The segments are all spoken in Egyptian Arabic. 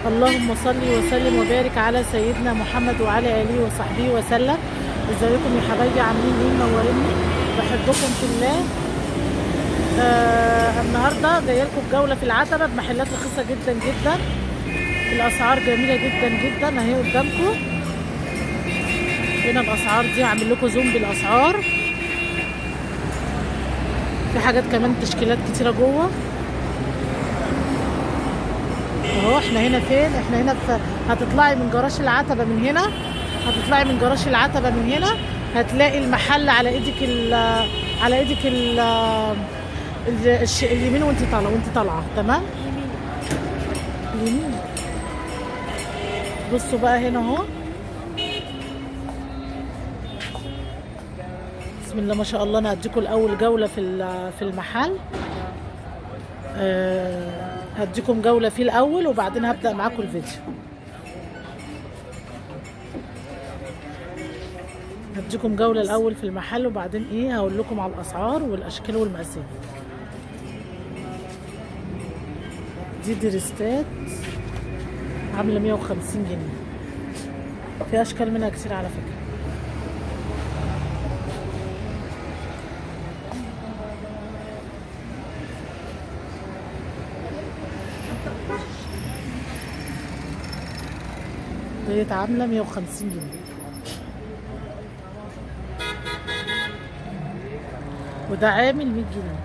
اللهم صل وسلم وبارك على سيدنا محمد وعلى اله وصحبه وسلم. ازيكم يا حبايبي؟ عاملين ايه؟ منوريني، بحبكم في الله. النهارده جاية لكم بجولة في العتبة بمحلات رخيصة جدا جدا، الاسعار جميلة جدا جدا اهي قدامكم. هنا الاسعار دي هعمل لكم زوم بالاسعار. في حاجات كمان تشكيلات كتيرة جوه اهو. احنا هنا فين؟ احنا هنا في، هتطلعي من جراج العتبة من هنا، هتطلعي من جراج العتبة من هنا هتلاقي المحل على ايدك ال على ايدك ال اليمين وانت طالعه، وانت طالعه تمام اليمين. بصوا بقى هنا اهو، بسم الله ما شاء الله. انا هديكم الاول جولة في المحل. هديكم جولة فيه الاول وبعدين هبدا معاكم الفيديو. هديكم جولة الاول في المحل وبعدين ايه هقول لكم على الاسعار والاشكال والمقاسات. دي دريستات عامله 150 جنيه، في اشكال منها كتير على فكرة. ديت عامله 150 جنيه، وده عامل 100 جنيه.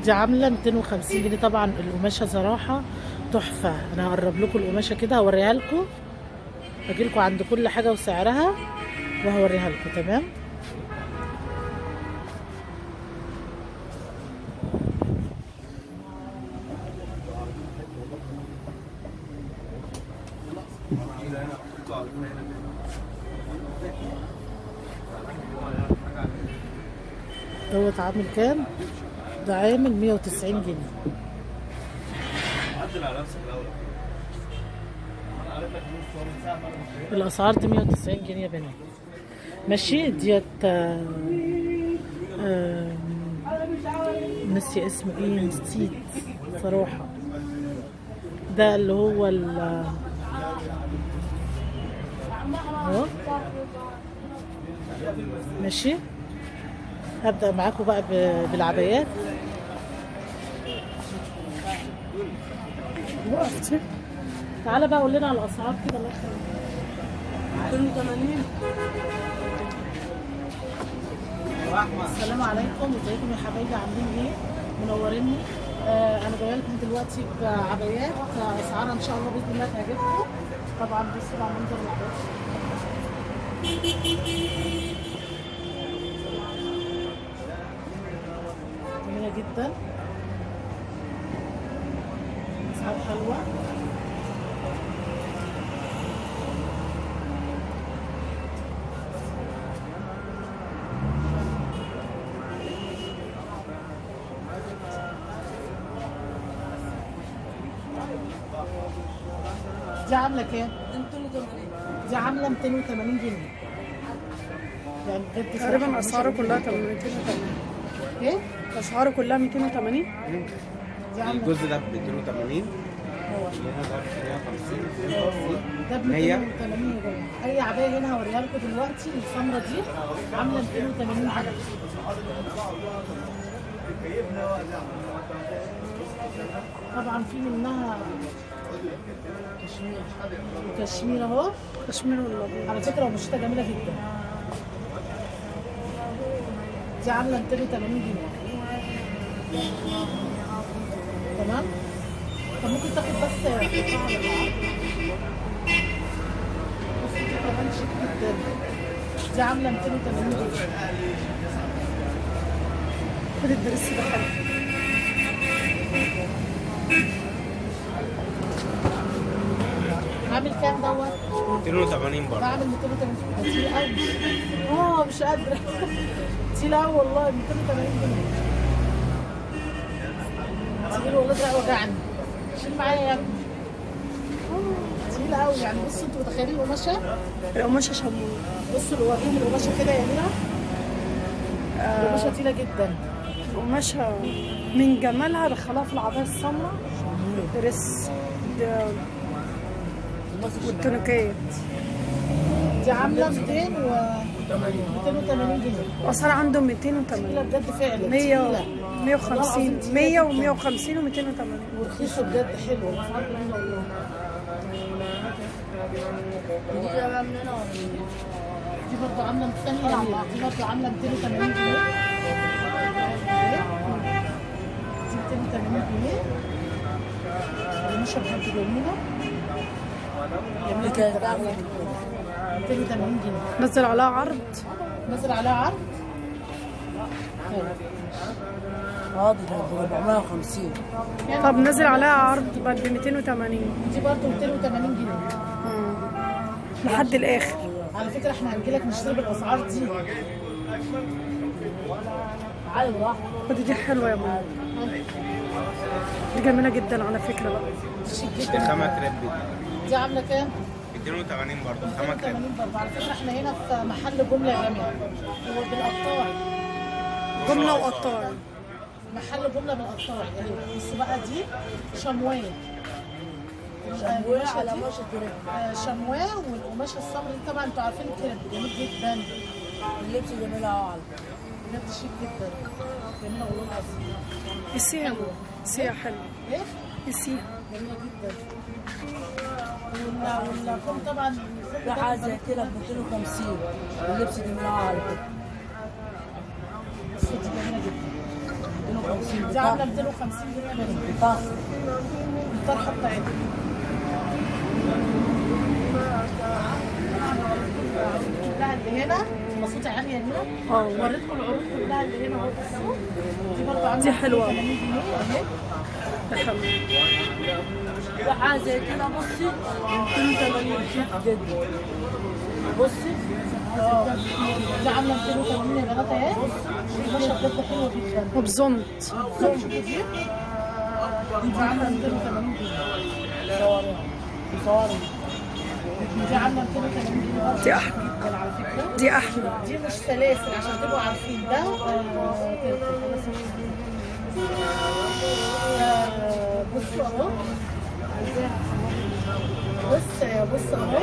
دي عامله 250 جنيه. طبعا القماشه صراحة تحفة، انا هقرب لكم القماشه كده هوريها لكم، هجيلكوا عند كل حاجة وسعرها وهوريها لكم. تمام. دوت عامل كام؟ ده عامل 190 جنيه. الاسعار دي 190 جنيه يا بنات. ماشي. ديت نسي اسمه ايه، نسيت صراحة. ده اللي هو اهو. ماشي. هبدأ معاكم بقى بالعبايات. وقفتي. تعالى بقى قول لنا على الاسعار كده الله يخليك. 280. السلام عليكم، ازيكم يا حبايبي؟ عاملين ايه؟ منوريني. انا جاية لكم دلوقتي بعبايات اسعارها ان شاء الله باذن الله تعجبكم. طبعا بصوا على منظر العبايات. جميلة جدا، اسعار حلوة. دي عامله كام؟ 280. دي عامله 280 جنيه. يعني بجد تقريبا اسعاره كلها 280. ايه؟ اسعاره كلها 280. دي عامله الجزء ده ب 280، هنا ده ب 150، ده ب 280 يا جماعة. اي عباية هنا هوريها لكم دلوقتي السمرة دي عامله 280 جنيه. طبعا في منها كشمير، وكشمير اهو، كشمير والله على فكرة ومشيتها جميلة جدا. دي عامله 280 جنيه. تمام. طب ممكن تاخد بس قطعه ولا؟ بص دي كمان شيك جدا، دي عامله 280 جنيه. خد الدرس ده حلو. عامل كام دوت؟ 280 برضه. بعمل 280. تقيل قوي. مش قادرة. تقيل قوي والله. 280 جنيه تقيل والله. ده وجعني. شيل معايا يا ابني. تقيل. جميلة قوي يعني. بصوا انتوا متخيلين القماشه؟ القماشه شمواه. بصوا وريهم القماشه كده يا اميره. القماشه تقيلة جدا. القماشه من جمالها دخلوها في العباية السمراء dress والتونيكات. دي عامله 280 جنيه. الاسعار عندهم 280 بجد فعلا 100 150 100 و150 و280 ورخيصه بجد، حلوة الاسعار جميلة والله. دي برضه عامله ثانية، دي برضه عامله 280 جنيه. دي 280 جنيه. القماشه بجد جميلة جميلة جدا. 280 جنيه. نزل عليها عرض، نزل عليها عرض. اه دي كانت ب 450. طب نزل عليها عرض بقت ب 280. دي برضه 280 جنيه لحد الاخر. على فكرة احنا هنجيلك نشتري بالاسعار دي. تعالي براحتك. دي حلوة يا ماما، دي جميلة جدا على فكرة بقى. دي خامة كريب. دي عامله كام؟ 280 برضه، خامة كريب. 280 برضه. على فكرة احنا هنا في محل جملة يا جماعة، هو بالقطاعي. جملة وقطاعي، محل جملة بالقطاعي. بصوا بقى دي شمواه. شمواه على قماشة كريب. شمواه والقماشه السمراء دي طبعا انتوا عارفين الكريب جميل جدا. اللبس جميل اهو على فكرة. بجد شيك جدا، جميلة والله العظيم. قيسيها قيسيها حلوة. ايه؟ قيسيها جميلة جدا. والكم طبعا في حاجة زي كده ب 250. اللبس جميل اهو على فكرة. بصوا دي جميلة جدا. 250 دي عامله 250 جنيه يا بنات. الطرحة بتاعتها. كلها اللي هنا مصوتي عالية هنا. وريتكم العروض كلها اللي هنا اهو. بصوا دي برضه عامله دي حلوة. 80 جنيه اهي. ده حلو. في حاجة زي كده بصي 280 شيك جدا. بصي دي عامله 280 يا بنات اهي. القماشه بجد حلوة جدا. وبزنط. دي عامله 280 جنيه. صوري. دي عامله 280 جنيه. دي احلى جدا على فكرة. دي احلى. دي مش سلاسل عشان تبقوا عارفين. ده بصوا اهو. بص اهو.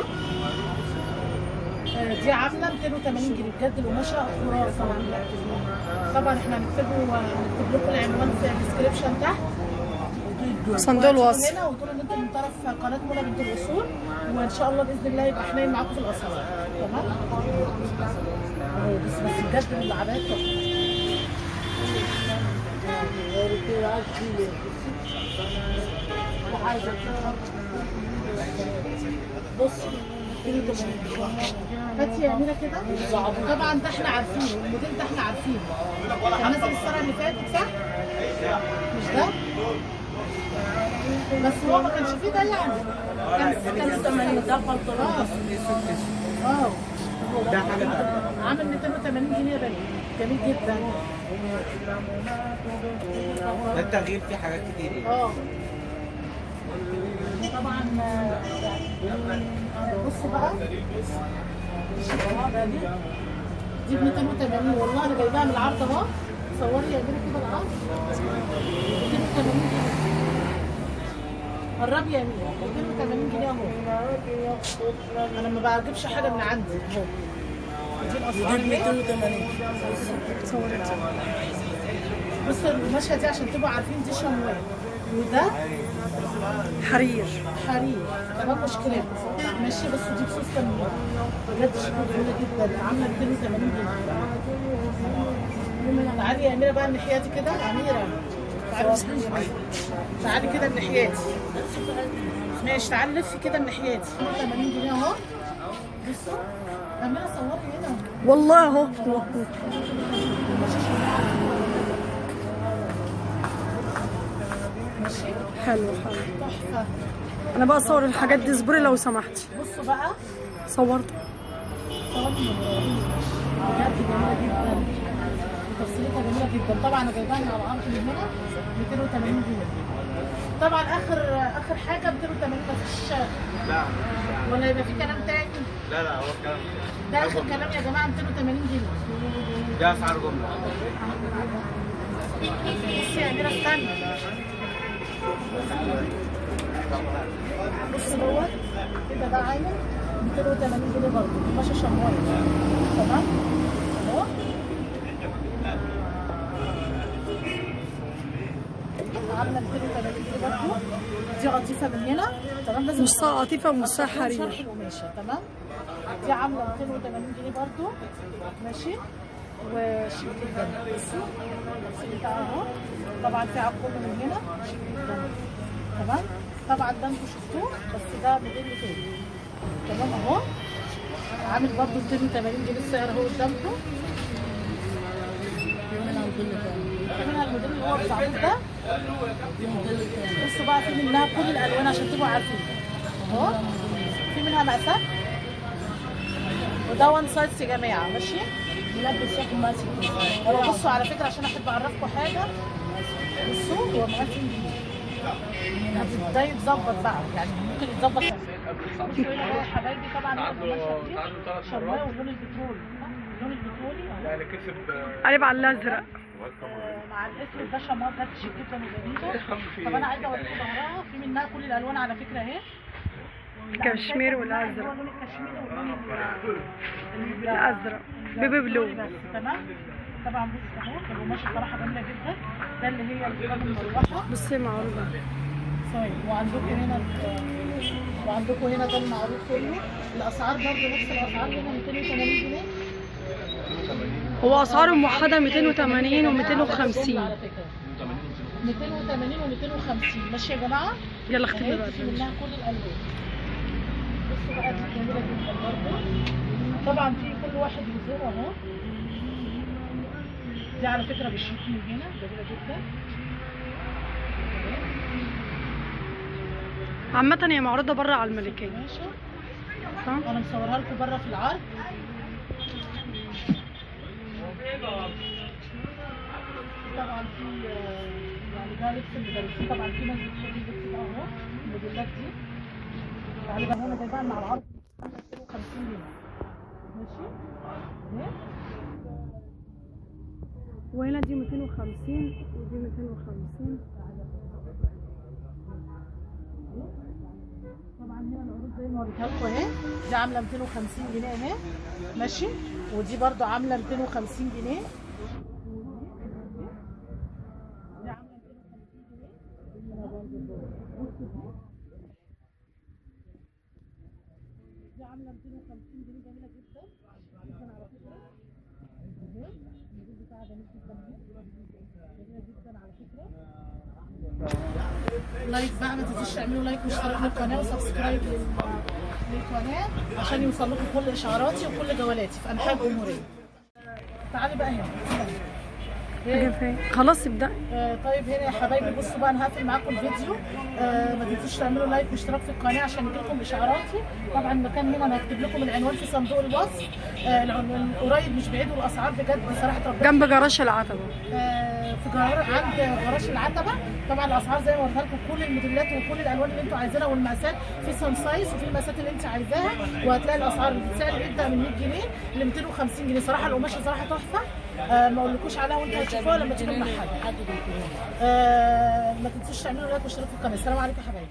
دي عامله 280 جنيه بجد. القماشه خرافه. طبعا احنا هنكتب لكم العنوان في ال description تحت. صندوق الوصف هنا، وتقولوا ان انتم من طرف قناة منى بنت الاصول، وان شاء الله باذن الله يبقى حنين معاكم في الاسعار. تمام؟ بس بجد العبايات تحفة. بصي هاتي يا اميره كده. طبعا ده احنا عارفينه، الموديل ده احنا عارفينه، كان نازل السنة اللي فاتت صح؟ مش ده؟ بس هو ما كانش فيه ده يعني. كان 80 ده بنطلون. اه ده حاجة عامل 280 جنيه يا بنات. جميل جدا. ده التغيير فيه حاجات كتير يعني. طبعا بصوا بقى دي ب 280 والله انا جايباها من العرض اهو. صوري يا اميره كده العرض. 280 جنيه. قربي يا اميره. 280 جنيه اهو. انا ما بجيبش حاجة من عندي اهو. دي الاسعار دي ب 280. صورتها. بصوا القماشه دي عشان تبقوا عارفين دي شمواه، وده حرير. حرير تمام، مش كريب ماشي. بصوا دي بصوص تمام بجد شكلها جميلة جدا. عامله 280 جنيه. تعالي يا اميره بقى الناحية دي كده. اميره تعالي، تعالي كده الناحية دي. ماشي تعالي لفي كده الناحية دي. 80 جنيه اهو. بصوا اميره صوري هنا والله اهو. ماشي حلو حلو. تحفة. انا بقى اصور الحاجات دي، اصبري لو سمحتي. بصوا بقى صورت صورني بجد جميلة جدا، تفصيلتها جميلة جدا. طبعا انا جايباها من على العرض من هنا 280 جنيه. طبعا اخر حاجة 280، مفيش. لا ولا يبقى في كلام تاني؟ لا لا، هو الكلام ده اخر كلام يا جماعة، 280 جنيه. ده اسعار جملة. بصي يا اميره استنى، بص دوت كده، ده عامل 280 جنيه برضه، قماشة شموايه. تمام اهو. عامله 280 جنيه برضه، دي قطيفة من هنا. تمام، لازم نصها قطيفة ونصها حرير. شرح القماشه. تمام، دي عامله 280 جنيه برضه، ماشي، وشيك جدا. بصوا التفصيل بتاعها اهو، طبعا في عقوم من هنا، شيك جدا. تمام، طبعا ده انتوا شفتوه، بس ده موديل تاني. تمام اهو، عامل برضه 280 جنيه السعر اهو قدامكم. في منها الموديل اللي هو بتاع ده. بصوا بقى، في منها كل الالوان عشان تبقوا عارفين اهو. في منها مقاسات، وده one size يا جماعة، ماشي. ملبس شكل ماسك. هو بصوا على فكرة عشان احب اعرفكم حاجة، بصوا هو مقاس ده يتظبط بقى، يعني ممكن يتظبط. بصوا هنا يا حبايبي، طبعا هو القماشه دي شرمايه، واللون البترولي، اللون البترولي اهو، يعني كسب قلب على الازرق مع الاسود ده، شمار ده شيك جدا وجميلة. طب انا عايزه اوريكم ظهرها، في منها كل الالوان على فكرة اهي، الكشمير والازرق. هو اللون الكشميري واللون الازرق baby blue. بس. تمام، طبعا بص اهو القماشه صراحة جميلة جدا. ده اللي هي القماشه المروحة. بصي معروضة. طيب وعندكم هنا ده المعروض كله. الاسعار برضه نفس الاسعار هنا 280 جنيه. هو اسعاره موحدة 280 و250 على فكرة، 280 و250. ماشي يا جماعة، يلا اختفي بقى. في منها كل الالوان. بصوا بقى دي جميلة جدا برضه، طبعا في كل واحد وذوقه اهو. دي على فكرة بالشيك من هنا، جميلة جدا. عامة هي معروضة بره على الملكية. ماشي، صح؟ انا مصورها لكم بره في العرض. طبعا في يعني ده لبس المدرسين، طبعا في ناس بتحب اللبس ده اهو، الموديلات دي. تعالي بقى هنا، ده بقى مع العرض 250 جنيه. ماشي، وهنا دي 250 ودي 250. طبعا هنا العروض زي ما وريتها لكم اهي، دي عامله 250 جنيه اهي، ماشي، ودي برده عامله 250 جنيه. دي عامله 250 جنيه. دي عامله 250 جنيه، جميلة جدا جدا على فكرة. اهي الموديل بتاعها جميل جدا اهي، جميلة جدا على فكرة. like بقى، ما تنسوش تعملوا like واشتراك للقناة و subscribe للقناة عشان يوصل لكم كل اشعاراتي وكل جولاتي في انحاء الجمهورية. تعالي بقى هنا. خلاص ابدأ. طيب هنا يا حبايبي، بصوا بقى انا هقفل معاكم الفيديو. ما تنسوش تعملوا like واشتراك في القناة عشان يجيلكم اشعاراتي. طبعا المكان هنا انا هكتب لكم العنوان في صندوق الوصف، العنوان قريب مش بعيد، والاسعار بجد بصراحة ربنا جنب جراج العتبة. في عند جراج العتبة. طبعا الاسعار زي ما وريتها لكم، كل الموديلات وكل الالوان اللي انتوا عايزينها والمقاسات، في one size وفي المقاسات اللي انت عايزاها، وهتلاقي الاسعار السعر بيبدا من 100 جنيه ل 250 جنيه. صراحة القماشه صراحة تحفة، ما اقولكوش عليها وانتوا هتشوفوها لما تيجوا المحل. ما تنسوش تعملوا like واشتراك في القناة. السلام عليكم يا حبايبي.